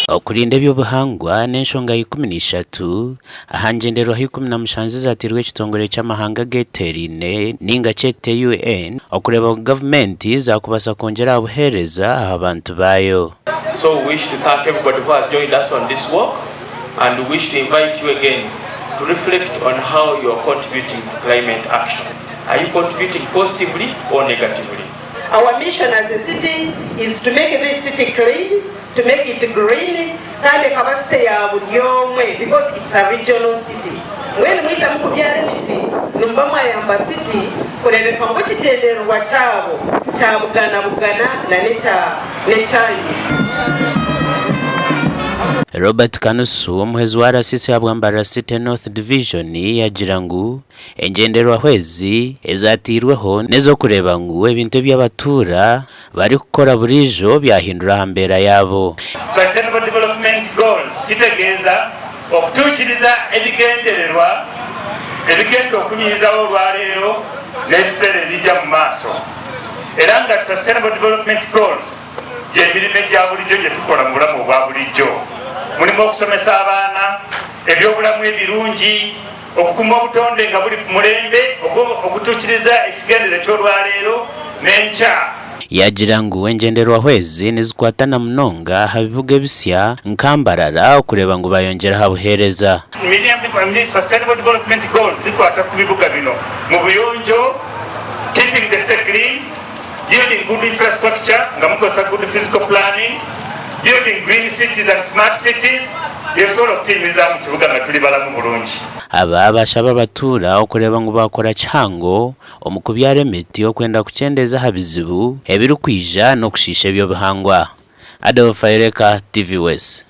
Okurinda eby'obuhangwa n'enshonga ya 13 aha ngyenderwaho 17 ezateirwe ekitongore ky'amahanga ageteeraine ninga kyete UN okureeba ngu gavumenti zaakubaasa kwongyera aha buheereza aha bantu baayo. So we wish to thank everybody who has joined us on this walk and we wish to invite you again to reflect on how you are contributing to climate action. Are you contributing positively or negatively? Our mission as a city is to make this city clean, to make it green kandi ekaba city ya buri omwe because it's a regional city. Mbwenu mwija mukubyara emiti nimuba mwayamba city kurebeka ngu ekigyendererwa kyabo kyabuganabugana na n'ekyanyu. Robert Kanusu, omuhwezi wa RCC ahabwa Mbarara City North Division yagira ngu Engyenderwaho ezi ezaatairweho n'ez'okureeba ngu ebintu ebi abatuura barikukora buriijo byahindura aha mbeera yaabo. Sustainable Development Goals kitegeeza okutuukiriza ebigendererwa ebigenda okumiizaho olwaleero n'ebiseera ebija mu maaso. Era nga Sustainable Development Goals gy'emirimo egya bulijjo gye tukola mu bulamu obwa bulijjo. Mulimu okusomesa abaana, eby'obulamu ebirungi, Okukuuma obutonde nga buli ku mulembe ogw'okutuukiriza ekigendererwa eky'olwaleero n'enkya. Yaagira ngu engyenderwaho ezi nizikwata na munonga aha bibuga ebisya nka Mbarara okureeba ngu bayongyera aha buheereza. Sustainable Development Goals zikwata ku bibuga bino mu buyonjo, keeping the city clean, building good infrastructure nga mukozesa good physical planning, building green cities and smart cities byebisobola okutuyimirizaawo mu kibuga nga tuli balamu bulungi. Aba bashaba abatuura okureeba ngu baakora kihango omu kubyara emiti okwenda kukyendeeza aha bizibu ebirikwija n'okushiisha eby'obuhangwa. Adolf Ayoreka, TV West.